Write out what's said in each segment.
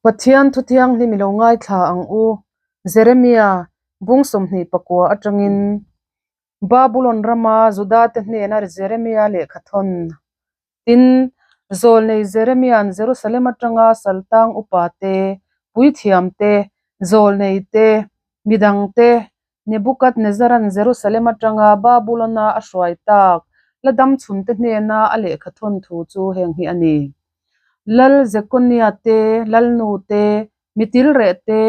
Pathian thu thianghlim i lo ngaithla ang u, Jeremia, bung 29 atangin Babulon rama Judate hnena Jeremia lehkha thawn. Tin, zawlnei Jeremia'n Jerusalem atanga saltang upa te, puithiam te, zawlnei te, midang te, Nebukadnezzara'n Jerusalem atanga Babulona a hruai tak la dam chhunte hnena a lehkha thawn thu chu heng hi a ni. Lal Jekonia te, Lalnu te, mi tilreh te,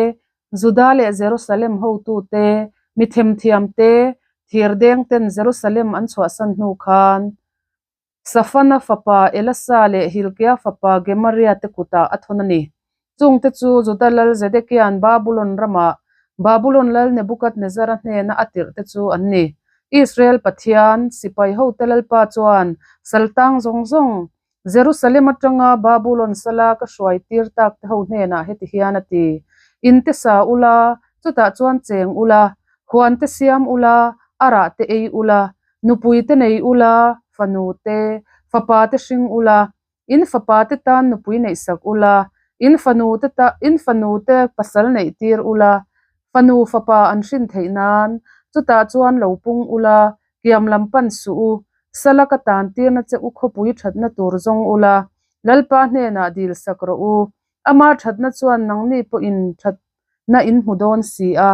Juda leh Jerusalem hotu te, mi themthiam te, thirdeng ten Jerusalem an chhuahsan hnu khan Safana fapa Elasa leh Hilkia fapa Gemaria te kutah a thawn a ni. Chungte chu Juda lal Zedekia'n Babulon ramah Babulon lal Nebukadnezzara hnena a tirh te chu an ni. Israel Pathian, sipai hote Lalpa chuan saltang zawng zawng Jerusalem atanga Babulon sala ka hruai tir tak te ho hnenah heti hian a ti, In te sa ula, chutah chuan cheng ula, huan te siam ula, a rah te ei ula, nupui te nei ula, fanu te, fapa te hring ula, in fapa te tan nupui neih sak ula, in fanu te ta in fanu te pasal neih tir ula, fanu fapa an hrin theih nan, chutah chuan lo pung ula, kiam lam pan suh u, sala ka tan tirna che u khawpui thatna tur zawng ula, Lalpa hnenah dil sak rawh u, ama thatna chuan nangni pawhin thatna in hmu dawn si a.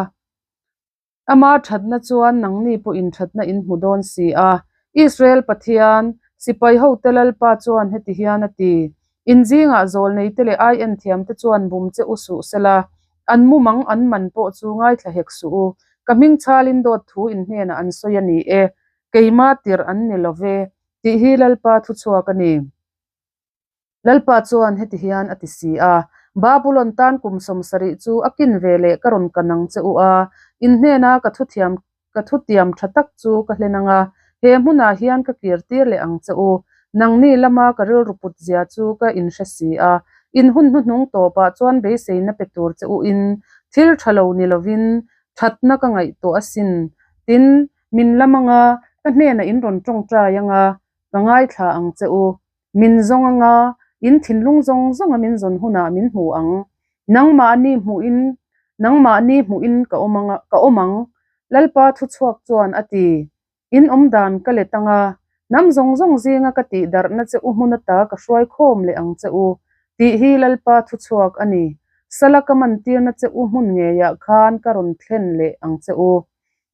Ama thatna chuan nangni pawhin thatna in hmu dawn si a. Israel Pathian, sipai hote Lalpa chuan heti hian a ti, In zingah zawlneite leh ai enthiamte chuan bum che u suh sela, an mumang an man pawh chu ngaithla hek suh u. Ka hming chhalin dawt thu in hnenah an sawi a ni e, keima tirh an ni lo ve, tih hi Lalpa thuchhuak a ni. Lalpa chuan heti hian a ti si a, Babulon tan kum 70 chu a kin ve leh ka rawn kan ang che u a, in hnena ka thuthiam ka thutiam tha tak chu ka hlen ang a, he hmunah hian ka kir tir leh ang che u. Nangni lama ka rilru put zia chu ka inhre si a, in hun hnuhnung tawpah chuan beiseina pe tur che u in thil tha lo ni lovin thatna ka ngaihtuah asin. Tin, min lam ang a, ka hnenah in rawn tawngtai ang a, ka ngaithla ang che u. Min zawng anga, in thinlung zawng zawnga min zawn hunah min hmu ang. Nangmahni hmuhin, nangmahni hmuhin ka awm anga, ka awm ang, Lalpa thuchhuak chuan a ti. In awm dan ka let anga, hnam zawng zawng zinga ka tih darhna che u hmun ata ka hruai khawm leh ang che u, tih hi Lalpa thuchhuak a ni. Sala ka mantirna che u hmun ngeiah khan ka rawn thlen leh ang che u.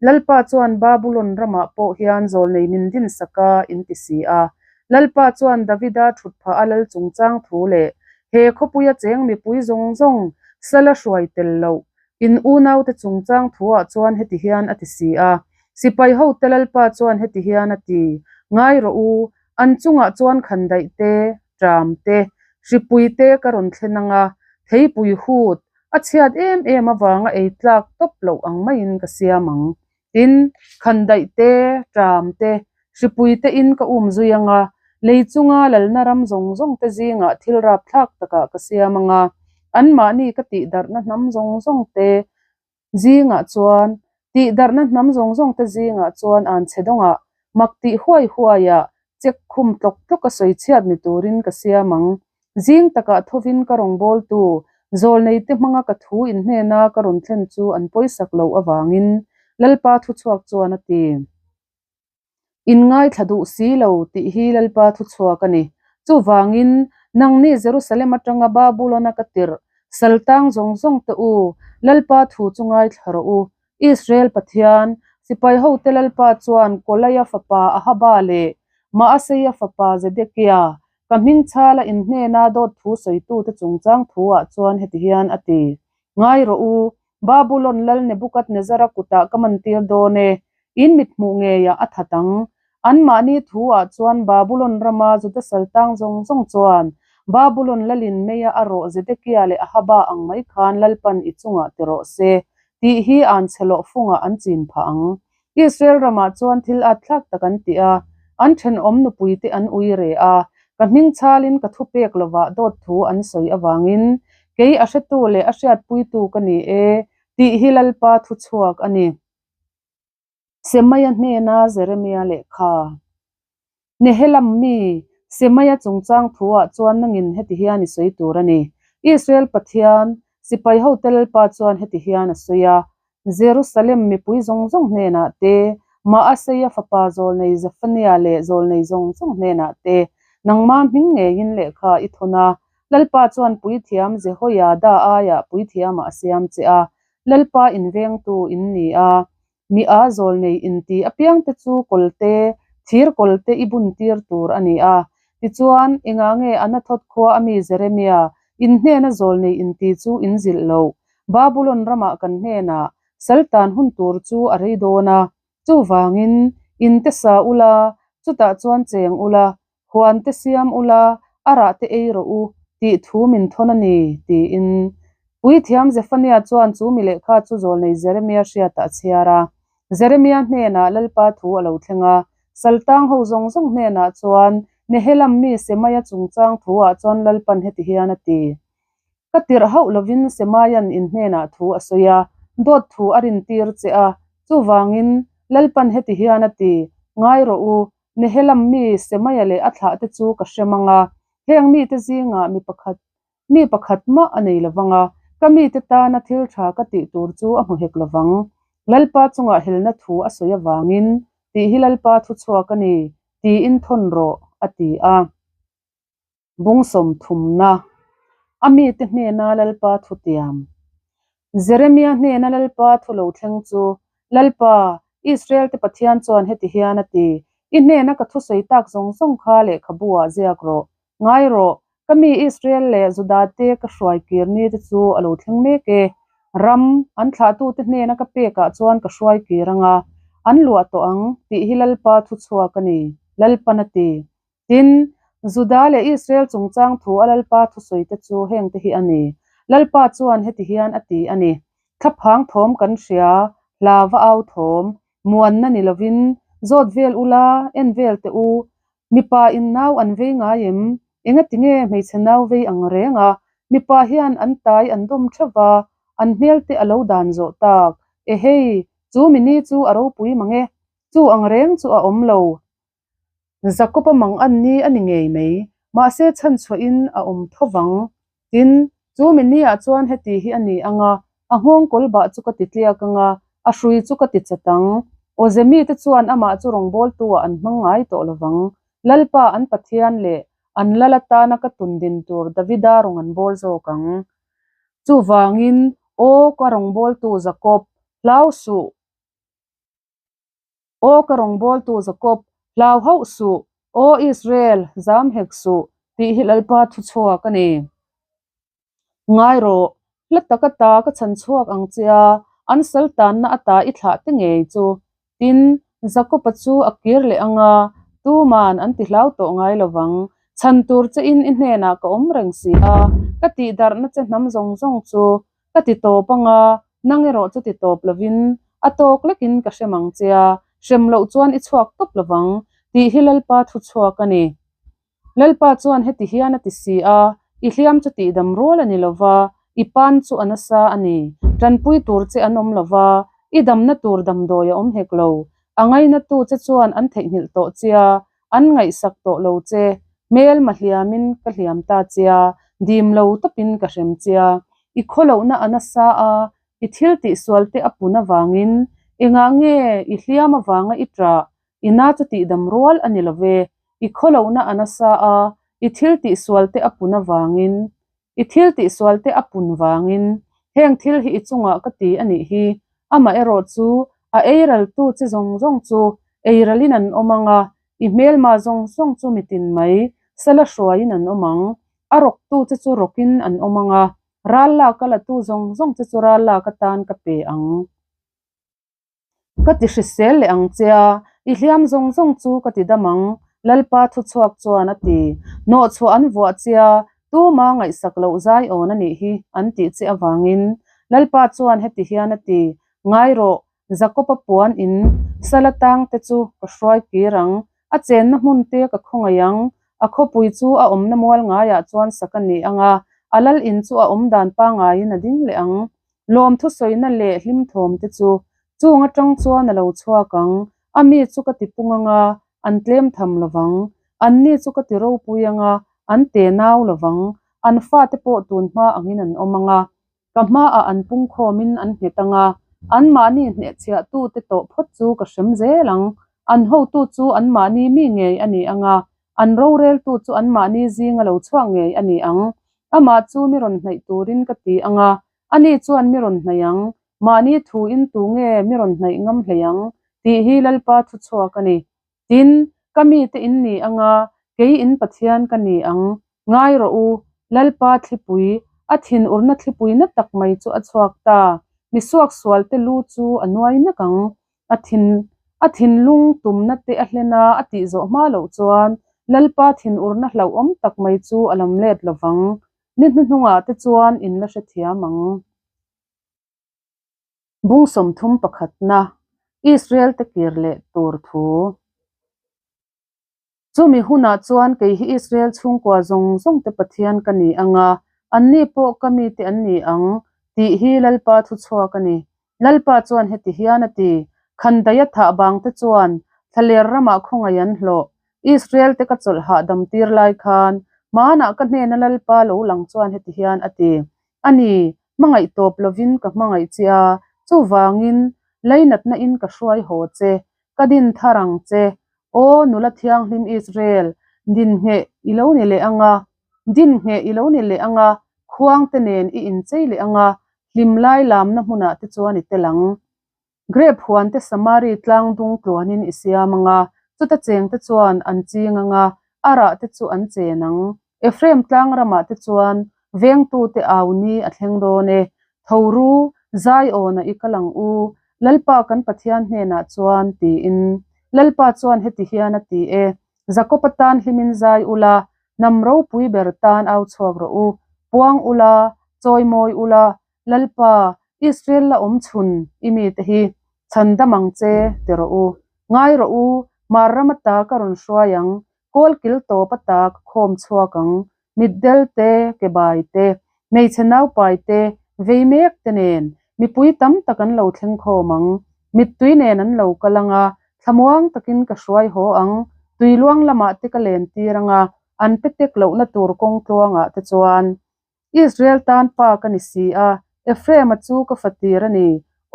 Lalpa chuan Babulon ramah pawh hian zawlnei min din sak a, in ti si a. Lalpa chuan Davida thut phah a lal chungchang thu leh he khawpuia cheng mipui zawng zawng sala hruai tel loh in unaute chungchang thuah chuan heti hian a ti si a. Sipai hote Lalpa chuan heti hian a ti, Ngai rawh u, an chungah chuan khandaih te, ṭam te, hripui te ka rawn thlen ang a, theipui hut, A chhiat em em avanga ei tlak tawp loh ang maiin ka siam ang. Tin, khandaih te, ṭam te, hripui te in ka um zui ang a, lei chunga lalna ram zawng zawng te zingah thil rapthlak takah ka siam ang a, anmahni ka tihdarhna hnam zawng zawng te zingah chuan, tihdarhna hnam zawng zawng te zingah chuan an chhe dawngah, mak tih huai huaiah Check khum tlawk tlawk a sawi chhiat ni turin ka siam ang. Zing takah thovin ka rawngbawltu, zawlneite hmanga ka thu in hnena ka rawn thlen chu an pawisak loh avangin Lalpa thuchhuak chuan a ti. In ngaithla duh si lo tih hi Lalpa thuchhuak a ni. Chuvangin, nangni Jerusalem atanga Babulon-a ka tirh, saltang zawng zawng te u, Lalpa thu chu ngaithla rawh u. Israel Pathian, sipai hote Lalpa chuan Kolaia fapa Ahaba leh Maaseia fapa Zedekia, ka hming chhala inhnena dawt thu sawitute chungchang thuah chuan heti hian a ti, Ngai rawh u, Babulon lal Nebukadnezara kutah ka mantir dawn e, in mithmuh ngeiah a that ang. Anmahni thuah chuan Babulon rama Juda saltang zawng zawng chuan Babulon lalin meia a rawh Zedekia leh Ahaba ang mai khan Lalpan i chungah ti rawh se, tih hi an chhe lawh fungah an chin phah ang. Israel ramah chuan thil at thlak tak an ti a, an thenawm nupuite an ui re a, ka hming chhalin ka thupek lovah dawt thu an sawi avangin kei a hretu leh a hriatpuitu ka ni e, tih hi Lalpa thuchhuak a ni. Semaia hnena Jeremia lehkha. Nehelam mi, Semaia chungchang thuah chuan nangin heti hian i sawi tur a ni. Israel Pathian, sipai hote Lalpa chuan heti hian a sawi a, Jerusalem mipui zawng zawng hnenah te, Maaseia fapa zawlnei Zephaniah leh zawlnei zawng zawng hnenah te, nangma hming ngeiin lehkha i thawn a, Lalpa chuan puithiam Jehoiada aiah puithiamah a siam che a, Lalpa invengtu in ni a, Mi a zawlnei inti apiangte chu kawlte, thir kawlte i bun tir tur a ni a. Tichuan, engah nge Anathot khua a mi Jeremia, in hnena zawlnei inti chu in zilh loh? Babulon ramah kan hnenah saltan hun tur chu a rei dawn a. Chuvangin, inte sa ula, chutah chuan cheng ula, huan te siam ula, a rah te ei rawh u, tih thu min thawn a ni, tiin. Puithiam Zephaniah chuan chu mi lehkha chu zawlnei Jeremia hriatah a chhiar a. Jeremia hnenah Lalpa thu a lo thleng a, Saltang ho zawng zawng hnenah chuan, Nehelam mi Semaia chungchang thuah chuan Lalpan heti hian a ti. Ka tirh hauh lovin Semaia'n in hnenah thu a sawi a, dawt thu a rintir che a, chuvangin Lalpan heti hian a ti, Ngai rawh u, Nehelam mi Semaia leh a thlahte chu ka hrem ang a, heng mite zingah mi pakhat mi pakhat mah a nei lovang a, ka mite tana thil tha ka tih tur chu a hmu hek lovang. Lalpa chungah helna thu a sawi avangin, tih hi Lalpa thu chhuak a ni, tiin thawn rawh, a ti a. Bung sawmthumna, A mite hnena Lalpa thutiam. Jeremia hnena Lalpa thu lo thleng chu, Lalpa, Israel-te Pathian chuan heti hian a ti, I hnena ka thusawi tak zawng zawng kha lehkhabu ah ziak rawh. Ngai rawh, ka mi Israel leh Juda-te ka hruai kir ni te chu a lo thleng mek e. Ram, an thlahtute hnena ka pekah chuan ka hruai kir ang a, an luah tawh ang, tih hi Lalpa thuchhuak a ni, Lalpan a ti. Tin, Juda leh Israel chungchang thu a Lalpa thusawite chu hengte hi a ni. Lalpa chuan heti hian a ti a ni, Thlaphang thawm kan hria, hla va au thawm, muanna ni lovin, zawt vel ula, en vel teh u. Mipa in nau an vei ngai em? Engati nge hmeichhe nau vei ang reng a? Mipa hian an tai an dawm theuh va, an hmel te a lo dan zawh tak. Ehei, chu mini chu a ropui mang e. Chu ang reng chu a awm lo. Jakob-a mang an ni a ni ngei mai, mahse chhanchhuahin a awm tho vang. Tin, chu mi niah chuan heti hi a ni ang a, a nghawng kawl bah chu ka ti tliak ang a, a hrui chu ka ti chat ang. Awze mite chuan amah chu rawngbawltu-ah an hmang ngai tawh lo vang. Lalpa an Pathian leh an lal atana ka tun din tur Davida rawng an bawl zawk ang. Chuvangin, Aw ka rawngbawltu Jakob, hlau suh! Aw ka rawngbawltu Jakob, hlau hauh suh, aw Israel, zam hek suh, tih hi Lalpa thu chhuak a ni. Ngai rawh, hla tak ata ka chhan chhuak ang che a, an sal tanna ata i thlah te ngei chu. Tin, Jakob-a chu a kir leh ang a, tuman an ti hlau tawh ngai lo vang. Chhan tur che in i hnenah ka awm reng si a, ka tihdarhna che hnam zawng zawng chu Ka ti tawp ang a, nang erawh chu ti tawp lovin a tawk lekin ka hrem ang che a, hrem loh chuan i chhuak tawp lovang, tih hi Lalpa thu chhuak a ni. Lalpa chuan heti hian a ti si a, I hliam chu tihdam rual a ni lova, i pan chu a nasa a ni, tanpui tur che an awm lova, i damna tur damdawi a awm hek lo, a ngainatu che chuan an theihnghilh tawh che a, An ngaihsak tawh lo che, hmelma hliamin ka hliam ta che a, dim lo tawpin ka hrem che a. I khawlohna a nasa a, i thil tihsual te a pun avangin engah nge i hliam avanga i ṭah, i na chu tihdam rual a ni lo ve. I khawlohna a nasa a, i thil tihsual te a pun avangin I thil tihsual te a pun vangin heng thil hi i chungah ka ti a nih hi. Amaherawh chu a eiraltu chi zawng zawng chu eiralin an awm ang a, i hmelma zawng zawng chu mitin mai sala hruaiin an awm ang. A rawktu che chu rawkin an awm ang a, ral lak a latu zawng zawng che chu ral lak atan ka pe ang. Ka ti hrisel leh ang che a, i hliam zawng zawng chu ka ti dam ang, Lalpa thuchhuak chuan a ti. Hnawhchhuah an vuah che a, tuma ngaihsak loh zai awn a nih hi an tih che avangin Lalpa chuan heti hian a ti, Ngai rawh, Jakob-a puan in sala tang te chu ka hruai kir ang, a chenna hmun te ka khawngaih ang, a khawpui chu a awmna mual ngaiah chuan sak a ni ang a, a lal in chu a awmdan pangaiin a ding leh ang. Lawm thusawina leh hlimthawm te chu chung atang chuan a lo chhuak ang, a mi chu ka ti pung ang a, an tlem tham lovang. Anni chu ka ti ropui ang a, an te nau lovang. an fate pawh tun hma angin an awm ang a, ka hmaah an pungkhawmin an nghet ang a, anmahni hnehchhiahtute tawh phawt chu ka hrem zel ang. An hotu chu anmahni mi ngei a ni ang a, an roreltu chu anmahni zinga lo chhuak ngei a ni ang. Amah chu mi rawn hnaih turin ka ti ang a, ani chuan mi rawn hnaih ang. Mahni thuin tu nge mi rawn hnaih ngam hlei ang? tih hi Lalpa thuchhuak a ni. Tin, ka mite in ni anga, kei in Pathian ka ni ang. Ngai rawh u, Lalpa thlipui, a thinurna thlipui na tak mai chu a chhuak ta. Mi suaksualte lu chu a nuai nek ang. A thin, a thinlung tumna te a hlen a, a tih zawh hma loh chuan Lalpa thinurna hlauhawm tak mai chu a lam let lo vang. Ni hnuhnungah te chuan in la hrethiam ang. Bung 30 pakhatna, Israel te kir leh tur thu. Chumi hunah chuan kei hi Israel chhungkua zawng zawng te Pathian ka ni ang a, anni pawh ka mite an ni ang, tih hi Lalpa thuchhuak a ni. Lalpa chuan heti hian a ti, Khandaia thah bang te chuan thlaler ramah khawngaih an hlawh. Israel te ka chawlh hahdam tir lai khan, hmanah ka hnena Lalpa lo lang chuan heti hian a ti, A ni, hmangaih tawp lovin ka hmangaih che a, chuvangin leinatna in ka hruai haw che, ka din thar ang che. Aw nula thianghlim Israel, din ngheh i lo ni leh ang a, din ngheh i lo ni leh ang a, khuangte nen i inchei leh ang a, hlim lai lamna hmunah te chuan i tel ang. Grape huan te Samari tlang dung tluanin i siam ang a, chuta cheng te chuan an ching ang a, a rah te chu an chen ang. Ephraim tlang ramah te chuan vengtute au ni a thleng dawn e. Tho ru, Zaiawnah i kal ang u, Lalpa kan Pathian hnenah chuan, tiin. Lalpa chuan heti hian a ti e, Jakob-a tan hlimin zai ula, hnam ropui ber tan au chhuak rawh u, puang ula, chawimawi ula, Lalpa, Israel la awm chhun i mite hi chhan dam ang che ti rawh u. Ngai rawh u, Hmar ram ata ka rawn hruai ang, kawl kil tawp ata ka khawm chhuak ang, mitdel te, kebai te, hmeichhe naupai te, vei mek te nen mipui tam tak an lo thleng khawm ang. Mittui nen an lo kal ang a, thlamuang takin ka hruai haw ang, tuiluang lamah te ka len tir ang a, an pe tek lohna tur kawng tluangah te chuan. Israel tan pa ka ni si a, Ephraim-a chu ka fatir a ni.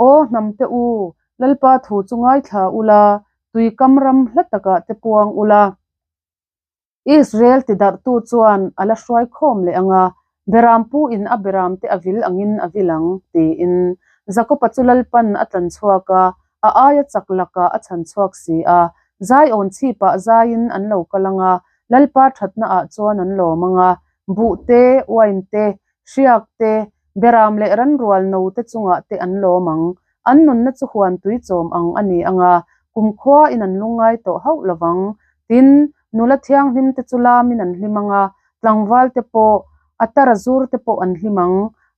Aw hnamte u, Lalpa thu chu ngaithla ula, tuikam ram hla takah te puang ula. Israel tidarhtu chuan a la hruai khawm leh ang a, Berampu in a beramte a vil angin a vil ang, tiin. Jakob-a chu Lalpan a tlan chhuak a, a aia chak lakah a chhan chhuak si a. Zaiawn chhipah zaiin an lo kal ang a, Lalpa thatnaah chuan an lawm ang a, Buh te, uain te, hriak te, beram leh ranrual no te chungah te an lawm ang. An nunna chu huan tui chawm ang a ni ang a, kumkhua in an lungngai tawh hauh lo vang. Tin, nula thianghlim te chu lamin an hlim ang a, tlangval te pawh, a tara zur te pawh an hlim ang.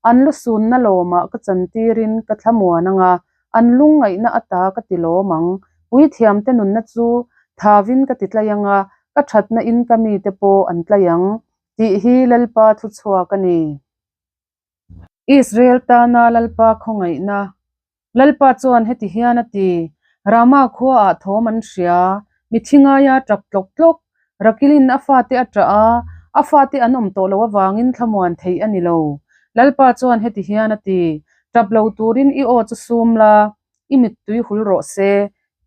An lusunna lawmah ka chantirin ka thlamuan ang a, an lungngaihna ata ka ti lawm ang. Puithiamte nunna chu thavin ka ti tlai ang a, ka thatna in ka mite pawh an tlai ang, tih hi Lalpa thuchhuak a ni. Israel tana Lalpa khawngaihna. Lalpa chuan heti hian a ti, Rama khuaah thawm an hria, mithi ngaia tap tlawk tlawk, Rakilin a fate a ṭah a, a fate an awm tawh loh avangin thlamuan theih a ni lo. Lalpa chuan heti hian a ti, Ṭap lo turin i aw chu sum la, i mittui hul rawh se,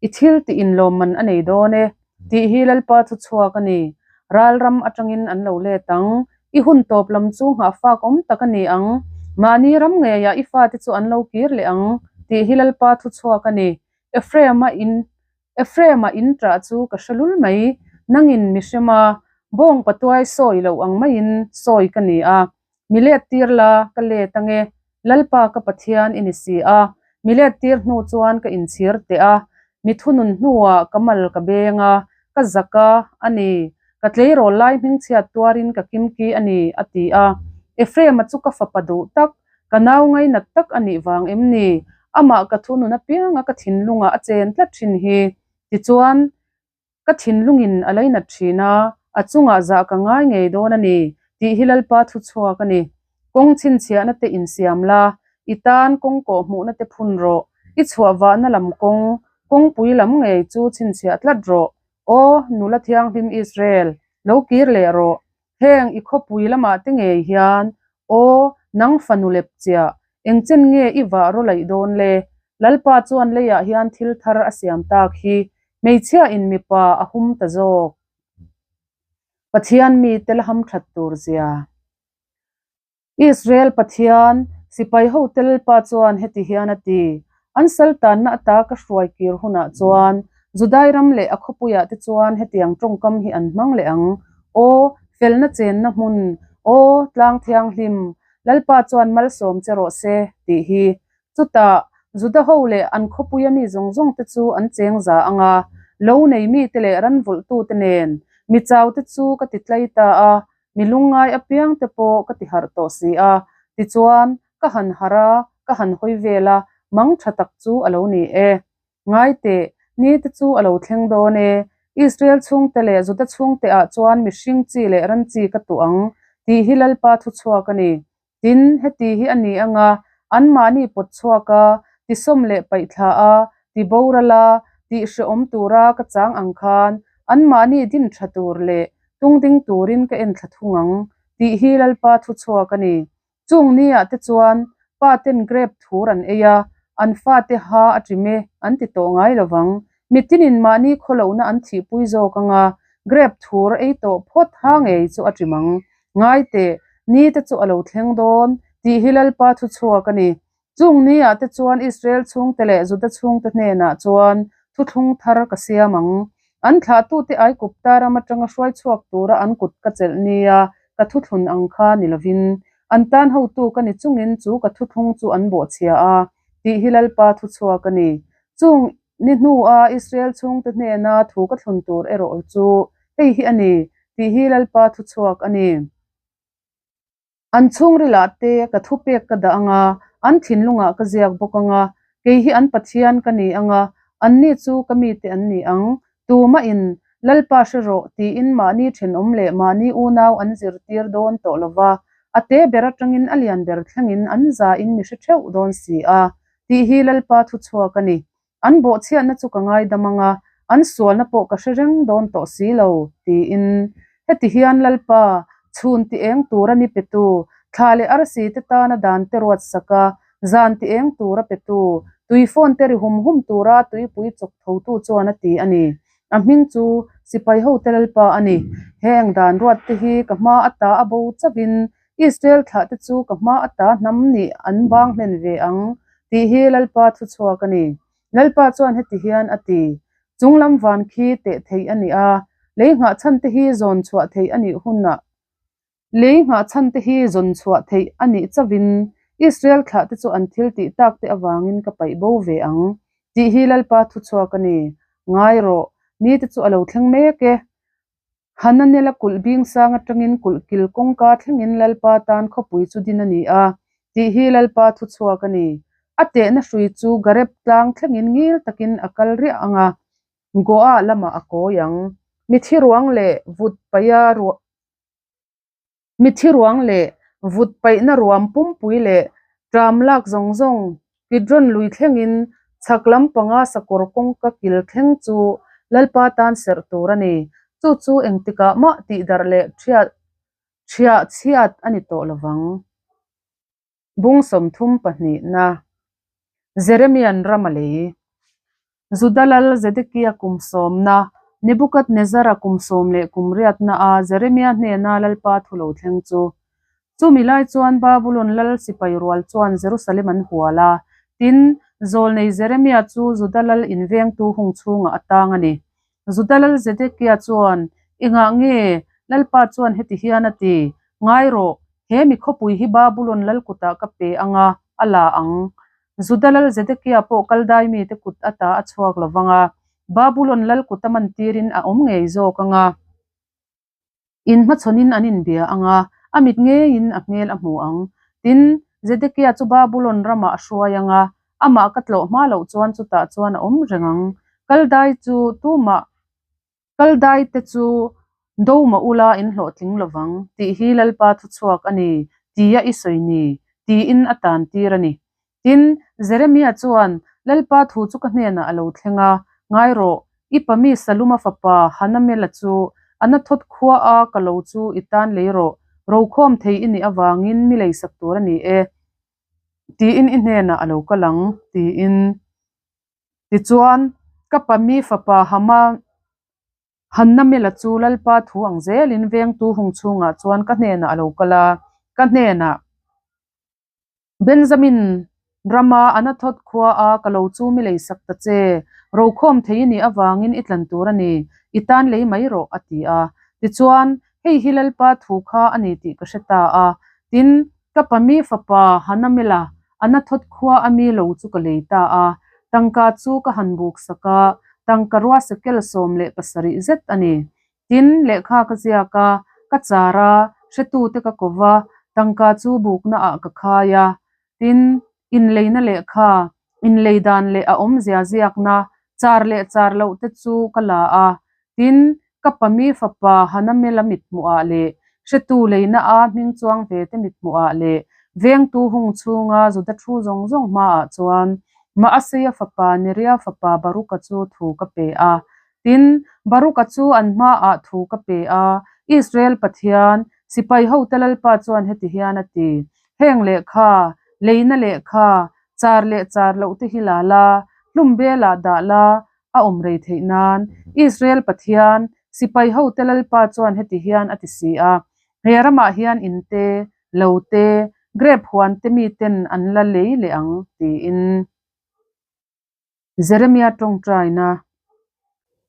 i thil tih inlawmman a nei dawn e, tih hi Lalpa chu chhuak a ni. Ral ram aṭangin an lo let ang. I hun tawp lam chu nghahfak awm tak a ni ang. Mahni ram ngeiah i fate chu an lo kir leh ang, tih hi Lalpa thu chhuak a ni. Ephraim-a in Ephraim-a in ṭah chu ka hre lul mai, nangin mi hrem a, bawng patuai sawi loh ang maiin sawi ka ni a, mi let tir la, ka let ange, Lalpa ka Pathian i ni si a, mi let tir hnu chuan ka inchhir teh a, mi thunun hnuah ka mal ka beng a, ka zak a, a ni, ka tleirawl lai hmingchhiat tuarin ka kimki a ni, a ti a. Ephraim-a chu ka fapa duh tak, Ka nau ngainat tak a nih vang em ni? Amah ka thunun apianga ka thinlungah a chen tlat thin hi. Tichuan, ka thinlungin a lainat thin a, a chungah zah ka ngai ngei dawn a ni, tih hi Lalpa thu chhuak a ni. Kawng chhinchhiahna te insiam la, i tan kawng kawh hmuhna te phun rawh, i chhuah vahna lam kawng, kawngpui lam ngei chu chhinchhiah tlat rawh. Aw, nula thianghlim Israel, lo kir leh rawh. Heng i khawpui lamah te ngei hian, Aw, nang fanu lepchiah, engchen nge i vah raw laih dawn le? Lalpa chuan leiah hian thil thar a siam tak hi, hmeichhia in mipa a hum ta zawk. Pathian mite la hamthat tur zia. Israel Pathian, sipai hote Lalpa chuan heti hian a ti, An saltanna ata ka hruai kir hunah chuan Judai ram leh a khawpuiah te chuan hetiang tawngkam hi an hmang leh ang, Aw, felna chenna hmun, aw, tlang thianghlim, Lalpa chuan malsawm che rawh se, tih hi. Chutah, Juda ho leh an khawpuia mi zawng zawng te chu an cheng za ang a, lo nei mite leh ran vulhtute nen mi chaute chu ka ti tlai ta a, Mi lungngai apiang te pawh ka ti harh tawh si a, tichuan ka han harh a, ka han hawi vel a, mang tha tak chu a lo ni e. Ngai teh, ni te chu a lo thleng dawn e. Israel chhungte leh Juda chhungte ah chuan mihring chi leh ran chi ka tuh ang, tih hi Lalpa thuchhuak a ni. Tin, heti hi a ni ang a, anmahni pawt chhuak a, tisawm leh paihthla a, ti boral a, tih hrehawm tura ka chang ang khan anmahni din tha tur leh tung ding turin ka enthla thung ang, tih hi Lalpa thu chhuak a ni. Chung niah te chuan pa ten grape thur an ei a, an fate ha a ṭim e an ti tawh ngai lo vang. Mitinin mahni khawlohna an thihpui zawk ang a, grape thur ei tawh phawt ha ngei chu a ṭim ang. Ngai teh, ni te chu a lo thleng dawn, tih hi Lalpa thu chhuak a ni. Chung niah te chuan Israel chhungte leh Juda chhungte hnenah chuan thuthlung thar ka siam ang. An thlahtute Aigupta ram atanga hruai chhuak tura an kut ka chelh nia ka thuthlun ang kha ni lovin, an tan hotu ka ni chungin chu ka thuthlung chu an bawhchhia a, tih hi Lalpa thu chhuak a ni. Chung ni hnua Israel chhungte hnena thu ka thlun tur erawh chu hei hi a ni, tih hi Lalpa thu chhuak a ni. An chhungrilah te ka thupek ka dah ang a, an thinlungah ka ziak bawk ang a, kei hi an Pathian ka ni ang a, anni chu ka mite an ni ang. Tumahin, Lalpa hre rawh, tiin mahni thenawm leh mahni unau an zirtir dawn tawh lo va, a te ber atangin a lian ber thlengin an zain mi hre theuh dawn si a, tih hi Lalpa thuchhuak a ni. An bawhchhiatna chu ka ngaidam ang a, an sualna pawh ka hre reng dawn tawh si lo, tiin. Heti hian Lalpa, chhun ti eng tura ni petu, thla leh arsi te tana dan te ruat sak a, zan ti eng tura petu, tui phone te ri hum hum tura tuipui chawk thotu chuan a ti a ni. A hming chu Sipai hote Lalpa a ni. Heng dan ruat te hi ka hma ata a bo chauhin Israel thlah te chu ka hma ata hnam nih an bang hlen ve ang, tih hi Lalpa thu chhuak a ni. Lalpa chuan heti hian a ti, Chunglam van khi teh theih a ni a, lei nghah chhan te hi zawn chhuah theih a nih hunah, lei nghah chhan te hi zawn chhuah theih a nih chauhin Israel thlah te chu an thil tih tak te avangin ka paih bo ve ang, tih hi Lalpa thu chhuak a ni. Ngai rawh, ni te chu a lo thleng mek e. Hananela kulh bing sang atangin kulh kil kawngka thlengin Lalpa tan khawpui chu din a ni a, tih hi Lalpa thu chhuak a ni. A tehna hrui chu Gareb tlang thlengin ngil takin a kal riah ang a, Goa lamah a kawi ang. Mithi ruang leh vut paia Mithi ruang leh vut paihna ruam pumpui leh ṭam lak zawng zawng Kidron lui thlengin chhak lam panga sakawr kawngka kil thleng chu Lalpa tan serh tur a ni. Chu chu engtikah mah tihdarh leh ṭhiah chhiat a ni tawh lovang. Bung 32 na Jeremian ram a lei. Juda lal Zedekia kum sawmna, Nebukadnezara kum sawm leh kum riatna a Jeremia hnena Lalpa thu lo thleng chu. Chumi lai chuan Babulon lal sipai rual chuan Jerusalem an hual a, tin, zawlnei Jeremia chu Juda lal invengtu hung chhungah a tang a ni. Juda lal Zedekia chuan, Engah nge? Lalpa chuan heti hian a ti, Ngai rawh, he mi khawpui hi Babulon lal kutah ka pe ang a, a la ang. Juda lal Zedekia pawh Kaldai mite kut ata a chhuak lo vang a, Babulon lal kut a mantirin a awm ngei zawk ang a. Inhmachhawnin an inbia ang a, a mit ngeiin a hmel a hmu ang. Tin, Zedekia chu Babulon ramah a hruai ang a, amah ka tlawh hma loh chuan chutah chuan a awm reng ang. Kaldai chu tumah Kaldai te chu do mah ula in hlawhtling lo vang, tih hi Lalpa thuchhuak a ni, tia i sawi ni, tiin a tan tir a ni. Tin, Jeremia chuan, Lalpa thu chu ka hnenah a lo thleng a, ngai rawh, i pa mi Saluma fapa Hanamela chu Anathoth khua a ka lo chu i tan lei rawh, rokhawm thei i nih avangin mi leisak tur a ni e, tiin i hnenah a lo kal ang, tiin. Tichuan, ka pami fapa Hama Hannamela chu Lalpa thu ang zelin vengtu hung chhungah chuan ka hnenah a lo kal a, ka hnenah, Benjamin rama Anathoth khua a ka lo chu mi leisak ta che, rokhawm thei i nih avangin i tlan tur a ni, i tan lei mai rawh, a ti a. Tichuan, hei hi Lalpa thu kha a ni tih ka hre ta a. Tin, ka pami fapa Hanamela Anathoth khua a mi lo chu ka lei ta a, tangka chu ka han buk sak a, tangka rua sekel 17 zet a ni. Tin, lehkha ka ziak a, ka char a, hretute ka ko va, tangka chu bukna ah ka khai a. Tin, inleina lehkha, inlei dan leh a awmzia ziakna, char leh char loh te chu ka la a. Tin, ka pami fapa Hanamela mithmuhah leh hretu leina a hming chuang ve te mithmuhah leh vengtu hung chhunga Juda thu zawng zawng hmaah chuan Maaseia fapa Neria fapa Baruka chu thu ka pe a. Tin, Baruka chu an hmaah thu ka pe a, Israel Pathian, sipai hote Lalpa chuan heti hian a ti, Heng lehkha, leina lehkha, char leh char loh te hi la la, hlum belah dah la, a awm rei theih nan, Israel Pathian, sipai hote Lalpa chuan heti hian a ti si a, He ramah hian in te, lo te, grep huan te miten an la lei leh ang, tiin. Jeremia tawngtaina.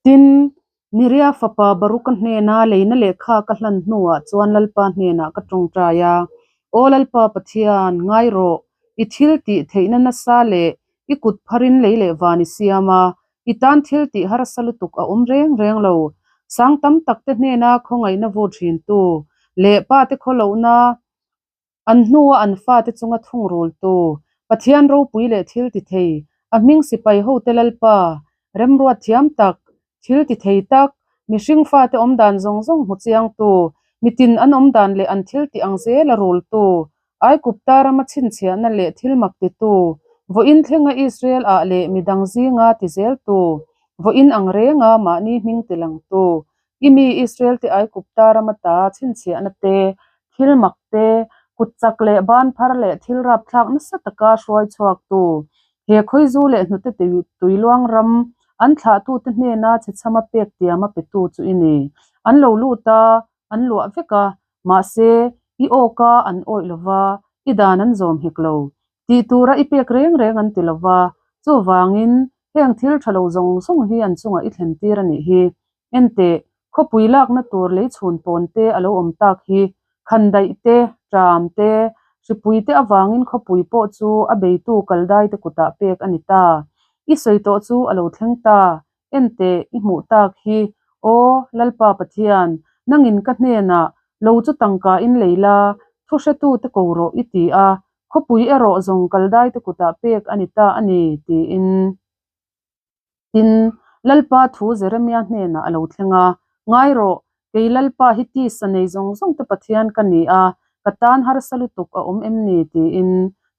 Tin, Neria fapa Baruka hnena leina lehkha ka hlan hnuah chuan Lalpa hnenah ka tawngtai a, Aw Lalpa Pathian, ngai rawh, i thil tih theihna nasa leh i kut pharin lei leh van i siam a, i tan thil tih harsa lutuk a awm reng reng lo. Sang tam takte hnena khawngaihna vur thintu leh pate khawlohna An hnua an fate chunga thungrultu, Pathian ropui leh thil ti thei, a hming sipai hote Lalpa, remruat thiam tak, thil ti thei tak, mihring fate awmdan zawng zawng hmu chiangtu, mitin an awmdan leh an thil tih ang zela rultu, Aikupta rama chhinchhiahna leh thil mak titu, vawiin thlenga Israel ah leh midang zinga ti zeltu, vawiin ang renga mahni hming tilangtu, I mi Israel te Aikupta rama ta chhinchhiahna te, thil mak te, kut chak leh ban phar leh thil rapthlak nasa taka hruai chhuaktu, he khawizu leh hnute tuiluang ram an thlahtute hnena chhechhama pek tiama petu chu i ni. An lo lut a, an luah vek a, mahse, i awka an awih lo va, i dan an zawm hek lo. Tih tura i pek reng reng an ti lo va, chuvangin heng thil tha lo zawng zawng hi an chungah i thlen tir a nih hi. Enteh, khawpui lakna tur lei chhun pawn te a lo awm tak hi, khandaih te, ṭam te, hripui te avangin khawpui pawh chu a beitu kaldai te kutah pek a ni ta. I sawi tawh chu a lo thleng ta. Enteh, i hmuh tak hi, Aw, Lalpa Pathian, nangin ka hnenah, Lo chu tangka in lei la, thu hretute ko rawh i ti a, khawpui erawh zawng kaldai te kutah pek a ni ta a ni, tiin. Tin, Lalpa thu Jeremia hnenah a lo thleng a, Ngai rawh, kei Lalpa hi tisa nei zawng zawng te Pathian ka ni a, ka tan harsa lutuk a awm em ni? tiin.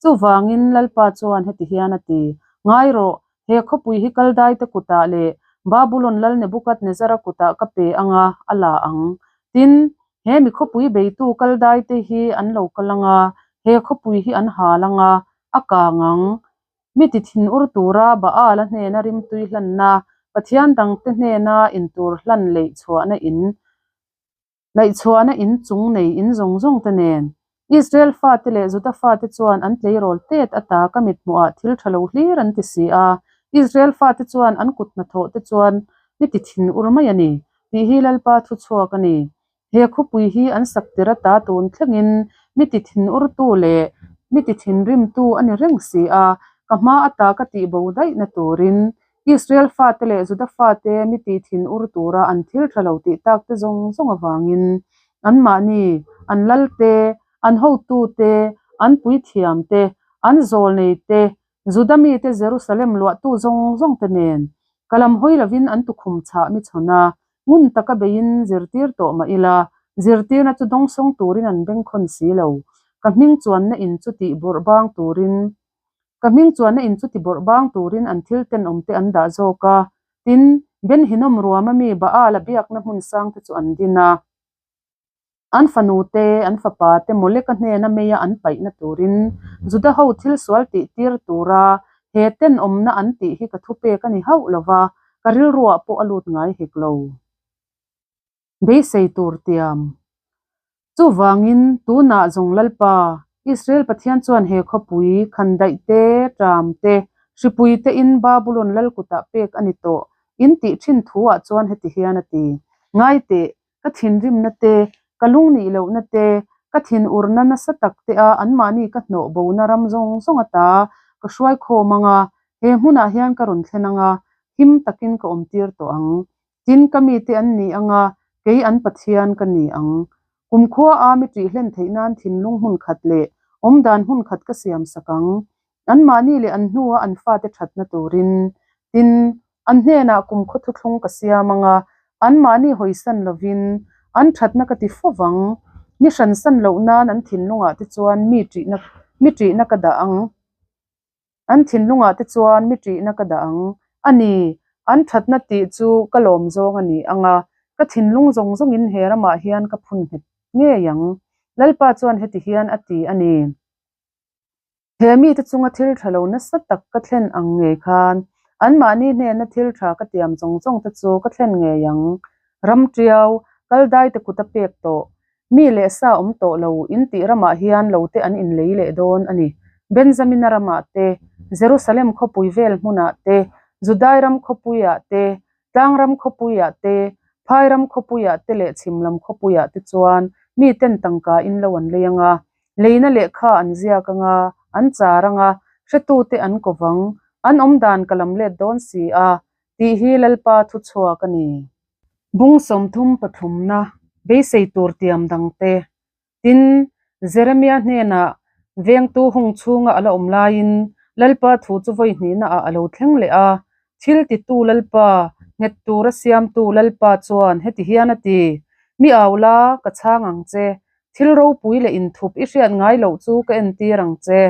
Chuvangin Lalpa chuan heti hian a ti, Ngai rawh, he khawpui hi Kaldai te kutah leh Babulon lal Nebukadnezara kutah ka pe ang a, a la ang. Tin, he mi khawpui beitu Kaldai te hi an lo kal ang a, he khawpui hi an hal ang a, a kang ang. Mi ti thinur tura Baal-a hnena rimtui hlanna, Pathian dangte hnena intur hlan leihchhuahna in, laihchhuahna in chung nei in zawng zawng te nen. Israel fate leh Juda fate chuan an tleirawl tet ata ka mithmuhah thil tha lo hlir an ti si a, Israel fate chuan an kut hnathawh te chuan mi ti thinur mai a ni, tih hi Lalpa thuchhuak a ni. He khawpui hi an sak tir ata tun thlengin mi ti thinurtu leh mi ti thinrimtu a ni reng si a, ka hma ata ka tih bo daihna turin Israel fate leh Juda fate mi ti thinur tura an thil tha lo tih tak te zawng zawng avangin anmahni, an lalte, an hotute, an puithiamte, an zawlneite, Juda mite Jerusalem luahtu zawng zawng te nen ka lam hawi lovin an tukhum chhah mi chhawn a, ngun taka beiin zirtir tawh mah ila, zirtirna chu dawngsawng turin an bengkhawn si lo. Ka hming chuanna in chu tih bawrh bang turin Ka hming chuanna in chu ti bawrh bang turin an thil tenawm te an dah zawk a, tin, Ben Hinnom ruama mi Baal-a biakna hmun sangte chu an din a. An fanu te, an fapa te Moleka hnena meia an paihna turin Juda ho thil sual tih tir tura he tenawmna an tih hi ka thupek a ni hauh lo va, ka rilruah pawh a lut ngai hek lo. Beisei tur tiam. Chuvangin, tunah zawng Lalpa, Israel Pathian chuan he khawpui, khandaih te, ṭam te, hripui te in Babulon lal kutah pek a ni tawh, in tih ṭhin thuah chuan heti hian a ti, Ngaiteh, ka thinrimna te, ka lungnih lohna te, ka thinurna nasa tak te a anmahni ka hnawh bona ram zawng zawng ata ka hruai khawm ang a, he hmunah hian ka rawn thlen ang a, him takin ka awmtir tawh ang. Tin, ka mite an ni ang a, kei an Pathian ka ni ang. Kumkhua a mi ṭih hlen theih nan thinlung hmun khat leh awmdan hmun khat ka siam sak ang. Anmahni leh an hnua an fate ṭhatna turin. Tin, an hnenah kumkhaw thuthlung ka siam ang a, anmahni hawisan lovin an ṭhatna ka ti fo vang. Mi hransan loh nan an thinlungah te chuan mi ṭihna mi ṭihna ka dah ang. An thinlungah te chuan mi ṭihna ka dah ang. A ni, an ṭhatna tih chu ka lawm zawng a ni ang a, ka thinlung zawng zawngin he ramah hian ka phun nghet ngei ang. Lalpa chuan heti hian a ti a ni. He mite chunga thil ṭha lo nasa tak ka thlen ang ngei khan, anmahni hnena thil ṭha ka tiam zawng zawng te chu ka thlen ngei ang. Ram ṭiau, kal daite kut a pek tawh, mi leh sa awm tawh lo in tih ramah hian lo te an inlei leh dawn a ni. Benjamina ramah te, Jerusalem khawpui vel hmunah te, Judai ram khawpuiah te, Tlangram khawpuiah te, Phairam khawpuiah te leh Chhimlam khawpuiah te chuan miten tangka in lo an lei ang a, leina lehkha an ziak ang a, an char ang a, hretute an ko vang, an awmdan ka lam let dawn si a, tih hi Lalpa thuchhuak a ni. Bung 33 na beisei tur tiam dangte Tin, Jeremia hnenah vengtu hung chhunga a la awm laiin Lalpa thu chu vawi hnihnaah a lo thleng leh a, Thil titu Lalpa, nghet tura siamtu Lalpa chuan heti hian a ti, Mi au la, ka chhang ang che, thil ropui leh inthup i hriat ngai loh chu ka entir ang che.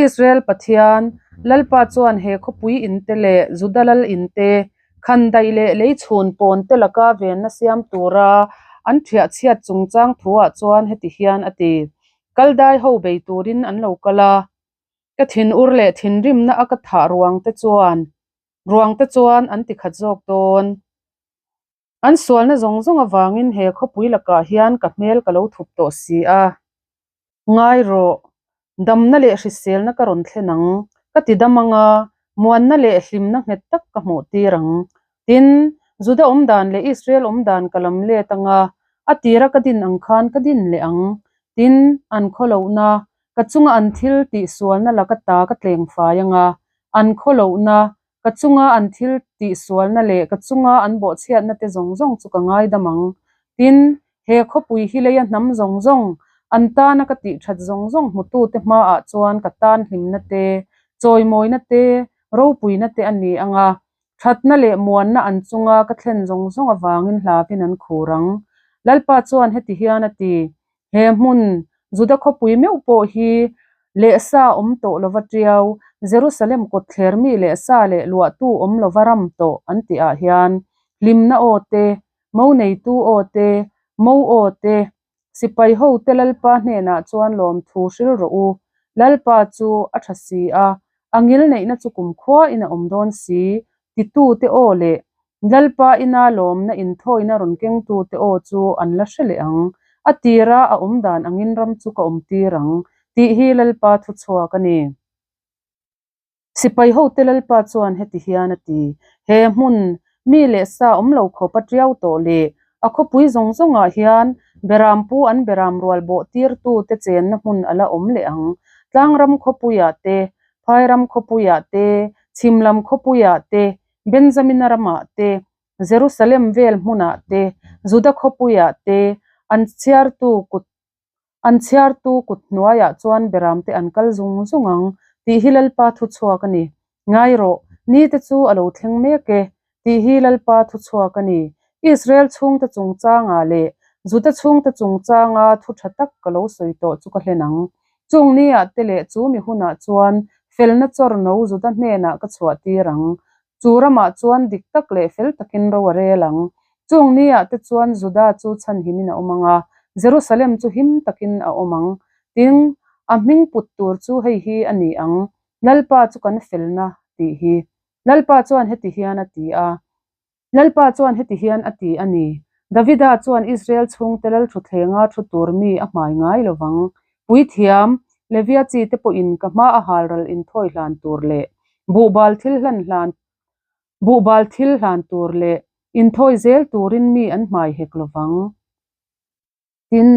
Israel Pathian, Lalpa chuan he khawpui inte leh Juda lal inte, Khandaih leh lei chhun pawn te laka venna siam tura an thiah chhiat chungchang thuah chuan heti hian a ti, Kaldai ho bei turin an lo kal a, ka thinur leh thinrimna a ka thah ruang te chuan ruang te chuan an ti khat zawk dawn. An sualna zawng zawng avangin he khawpui lakah hian ka hmel ka lo thup tawh si a. Ngai rawh, damna leh hriselna ka rawn thlen ang, ka ti dam ang a, muanna leh hlimna nghet tak ka hmuh tir ang. Tin, Juda awmdan leh Israel awmdan ka lam let ang a, a tira ka din ang khan ka din leh ang. Tin, an khawlohna, ka chunga an thil tihsualna laka ta ka tleng fai ang a, an khawlohna, ka chunga an thil tihsualna leh ka chunga an bawhchhiatna te zawng zawng chu ka ngaidam ang. Tin, he khawpui hi leia hnam zawng zawng, an tana ka tihthat zawng zawng hmutute hmaah chuan ka tan hlimna te, chawimawina te, ropuina te a ni ang a, thatna leh muanna an chunga ka thlen zawng zawng avangin hlauin an khur ang. Lalpa chuan heti hian a ti, He hmun, Juda khawpui meuh pawh hi lehsa awm tawh lova tiau, Jerusalem kawtthler mi lehsa leh luahtu awm lova ram tawh an tih ah hian hlimna aw te, mo neitu aw te, mo aw te, sipai ho te Lalpa hnenah chuan lawmthu hril rawh u, Lalpa chu a tha si a, a ngil neihna chu kumkhua in a awm dawn si, titu te aw leh Lalpa ina lawmna inthawina rawn kengtu te aw chu an la hre leh ang. A tira a awm dan angin ram chu ka awm tir ang, tih hi Lalpa thuchhuak a ni. Sipai hote Lalpa chuan heti hian a ti, He hmun, mi leh sa awm lo khawp a tiau tawh leh a khawpui zawng zawngah hian Berampu an beram rual bawh tirtute chenna hmun a la awm leh ang. Tlangram khawpuiah te, Phairam khawpuiah te, Chhimlam khawpuiah te, Benjamina ramah te, Jerusalem vel hmunah te, Juda khawpuiah te, an chhiartu kut an chhiartu kut hnuaiah chuan beramte an kal zung zung ang, tih hi Lalpa thuchhuak a ni. Ngai rawh, nite chu a lo thleng mek e, tih hi Lalpa thuchhuak a ni. Israel chhungte chungchangah leh Juda chhungte chungchanga thu tha tak ka lo sawi tawh chu ka hlen ang. Chung niah te leh chu mi hunah chuan felna chawrno Juda hnenah ka chhuah tir ang. Chu ramah chuan dik tak leh fel takin ro a rel ang. Chung niah te chuan Juda chu chhanhimin a awm ang a, Jerusalem chu him takin a awm ang. Tin, a hming put tur chu hei hi a ni ang, Lalpa chu kan felna tih hi. Lalpa chuan heti hian a ti a. Lalpa chuan heti hian a ti a ni, Davida chuan Israel chhungte lalthutthlenga thu tur mi a hmai ngai lo vang. Puithiam, Levia chi te pawhin ka hma a halral inthawi hlan tur leh buhbal thil hlan hlan buhbal thil hlan tur leh inthawi zel turin mi an hmai hek lo vang. Tin,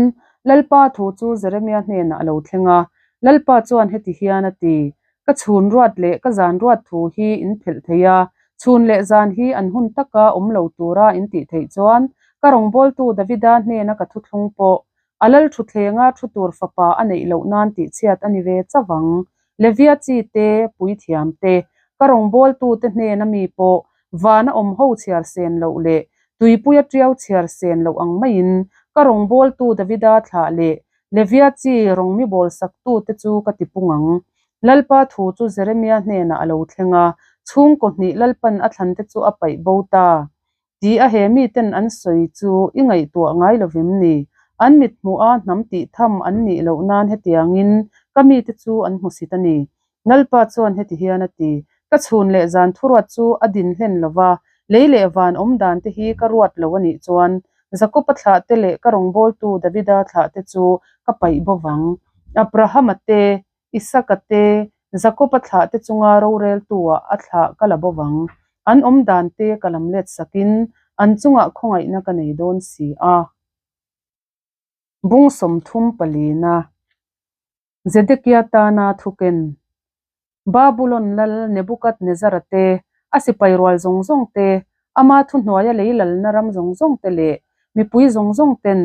Lalpa thu chu Jeremia hnenah a lo thleng a, Lalpa chuan heti hian a ti, Ka chhun ruat leh ka zan ruat thu hi in phelh thei a, chhun leh zan hi an hun taka awm lo tura in tih theih chuan ka rawngbawltu Davida hnena ka thuthlung pawh a lal thutthlenga thu tur fapa a neih loh nan tihchhiat a ni ve chauh ang. Levia chi te, puithiam te, ka rawngbawltute hnena mi pawh Vana awm ho chhiar sen loh leh tuipuia tiau chhiar sen loh ang maiin ka rawngbawltu Davida thlah leh Levia chi rawng mi bawl saktute chu ka ti pung ang. Lalpa thu chu Jeremia hnenah a lo thleng a, chhungkaw hnih Lalpan a thlante chu a paih bo ta. Ti a he miten an sawi chu i ngaihtuah ngai lovem ni? An mithmuh a hnam tih tham an nih loh nan hetiangin ka mite chu an hmusit a ni. Lalpa chuan heti hian a ti, Ka chhun leh zan thuruat chu a din hlen lo va, lei leh van awm dan te hi ka ruat lo a nih chuan, Jakob-a thlah te leh ka rawngbawltu Davida thlah te chu ka paih bo vang. Abrahama te, Isaka te, Jakob-a thlah te chunga roreltu-ah a thlah ka la bo vang. An awm dan te ka lam let sakin an chungah khawngaihna ka nei dawn si a. Bung 34. Zedekia tana thuken. Babulon lal Nebukadnezara te, a sipai rual zawng zawng te, ama thuhnuaia lei lalna ram zawng zawng te leh mipui zawng zawng ten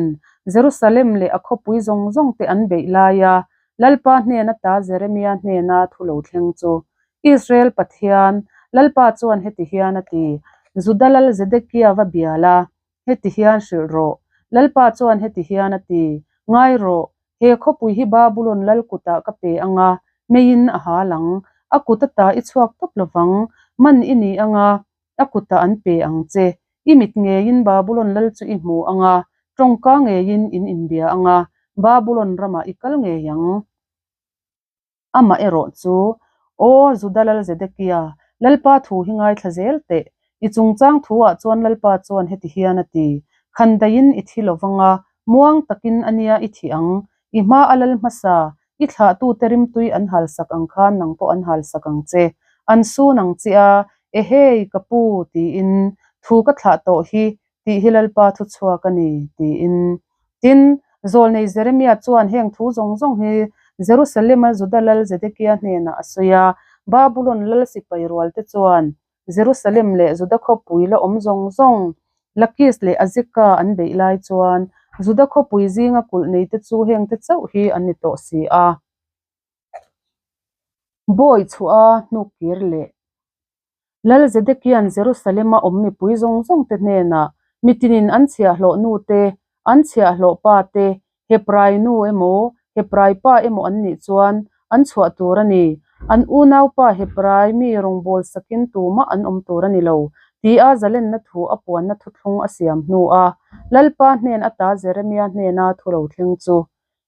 Jerusalem leh a khawpui zawng zawng te an beih laia Lalpa hnen ata Jeremia hnena thu lo thleng chu Israel Pathian, Lalpa chuan heti hian a ti, Juda lal Zedekia va bial a, heti hian hrilh rawh. Lalpa chuan heti hian a ti, Ngai rawh, He khawpui hi Babulon lal kutah ka pe ang a, meiin a hal ang. A kut ata i chhuak tawp lo vang. Man i ni ang a, a kutah an pe ang che. I mit ngeiin Babulon lal chu i hmu ang a, tawngka ngeiin in inbia ang a, Babulon ramah i kal ngei ang. Amaherawh chu, Aw Juda lal Zedekia, Lalpa thu hi ngaithla zel teh. I chungchang thuah chuan Lalpa chuan heti hian a ti, Khandaiin i thi lovang a, muang takin a nia i thi ang. I hma a lal hmasa, i thlahtute rimtui an halsak ang khan nang pawh an halsak ang che. An sun ang che a, Ehei, ka pu, tiin, thu ka thlah tawh hi, tih hi Lalpa thu chhuak a ni, tiin. Tin, zawlnei Jeremia chuan heng thu zawng zawng hi Jerusalem-a Juda lal Zedekia hnenah a sawi a, Babulon lal sipai rualte chuan Jerusalem leh Juda khawpui la awm zawng zawng, Lakis leh Azeka an beih lai chuan Juda khawpui zinga kulh neite chu hengte chauh hi an ni tawh si a. Bawi chhuah a hnuk kir leh Lal Zedekia'n Jerusalem-a awm mipui zawng zawngte hnenah mitinin an chhiahhlawh nu te, an chhiahhlawh pa te, Hebrai nu emaw, Hebrai pa emaw an nih chuan an chhuah tur a ni. An unaupa Hebrai mi rawngbâwl sakin tumah an awm tur a ni lo, tia zalenna thu a puanna thuthlung a siam hnua Lalpa hnen ata Jeremia hnena thu lo thleng chu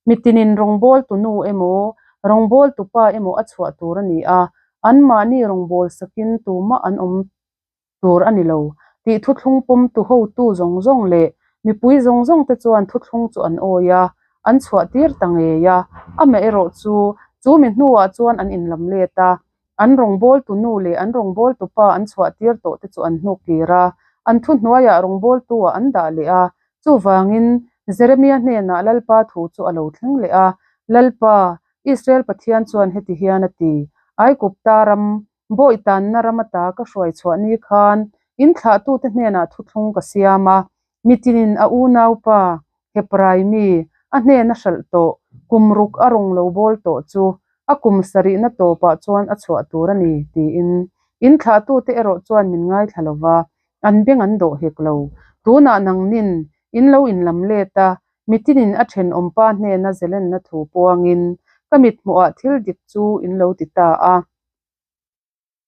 Mitinin rawngbawltu nu emaw, rawngbawltu pa emaw a chhuah tur a ni a, anmahni rawngbâwl sakin tumah an awm tur a ni lo tih thuthlung pawmtu hotu zawng zawng leh mipui zawng zawngte chuan thuthlung chu an awi a, an chhuah tir ta ngei a. Amaherawh chu, chu mi hnuah chuan an inlam let a, an rawngbawltu nu leh an rawngbawltu pa an chhuah tir tawh te chu an hnuk kir a, an thuhnuaiah rawngbawltu-ah an dah leh a. Chuvangin, Jeremia hnenah Lalpa thu chu a lo thleng leh a, Lalpa, Israel Pathian chuan heti hian a ti, Aigupta ram, bawi tanna ram ata ka hruai chhuah ni khan in thlahtute hnenah thuthlung ka siam a, mitinin a unaupa, Hebrai mi, a hnena hralh tawh, kum ruk a rawng lo bawl tawh chu a kum sarihna tawpah chuan a chhuah tur a ni, tiin. In thlahtute erawh chuan min ngaithla lo va, an beng an dawh hek lo. Tunah nangnin in lo inlam let a, mitinin a thenawmpa hnena zelenna thu puangin ka mithmuhah thil dik chu in lo ti ta a.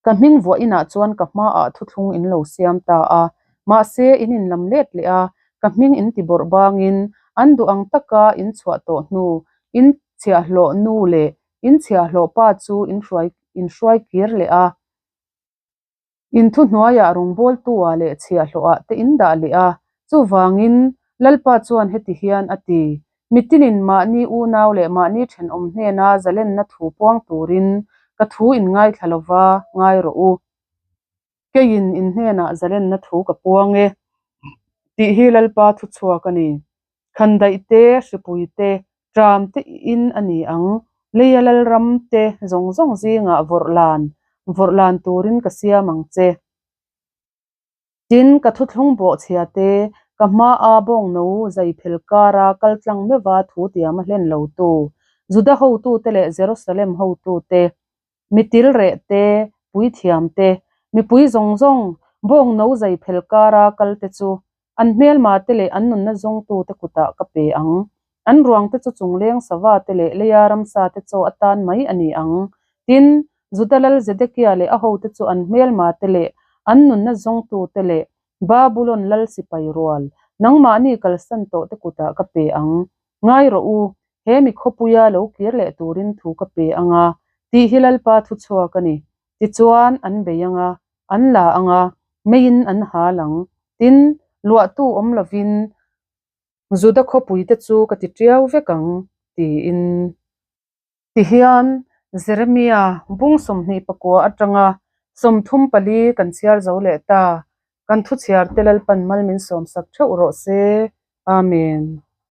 Ka hming vuah inah chuan ka hmaah thuthlung in lo siam ta a, mahse in inlam let leh a, ka hming in ti bawrh bangin an duh ang taka in chhuah tawh hnu, in chhiahhlawh nu leh in chhiahhlawh pa chu in hruai in hruai kir leh a. In thuhnuaiah rawngbawltu-ah leh chhiahhlawhah te in dah leh a, chuvangin Lalpa chuan heti hian a ti, Mitinin mahni unau leh mahni thenawm hnena zalenna thu puang turin ka thu in ngaithla lova ngai rawh u. Keiin in hnenah zalenna thu ka puang e, tih hi Lalpa thuchhuak a ni. Khandaih te, hripui te, ṭam te in a ni ang. Leia lalram te zawng zawng zingah vawrh lan, vawrh lan turin ka siam ang che. Tin, ka thuthlung bawhchhia te, ka hmaa bawngno zai phel kara kal tlang meuha thu tiam a hlen lotu, Juda hotute leh Jerusalem hotute, mitil reh te, puithiam te, mipui zawng zawng, bawngno zai phel kara kal te chu An hmelma te leh an nunna zawngtute kutah ka pe ang. An ruangte chu chungleng sava te leh leia ramsa te chaw atan mai a ni ang. Tin, Juda lal Zedekia leh a hote chu an hmelma te leh an nunna zawngtute leh Babulon lal sipai rual, nangmahni kalsan tawhte kutah ka pe ang. Ngai rawh u, he mi khawpuia lo kir leh turin thu ka pe ang a, tih hi Lalpa thuchhuak a ni. Tichuan, an bei ang a, an la ang a, meiin an hal ang. Tin, luahtu awm lovin Juda khawpuite chu ka ti tiau vek ang, tiin. Tihian, Jeremia bung 29 atanga 34 kan chhiar zo leh ta. Kan thuchhiarte Lalpan mal min sawmsak theuh rawh se. Amen.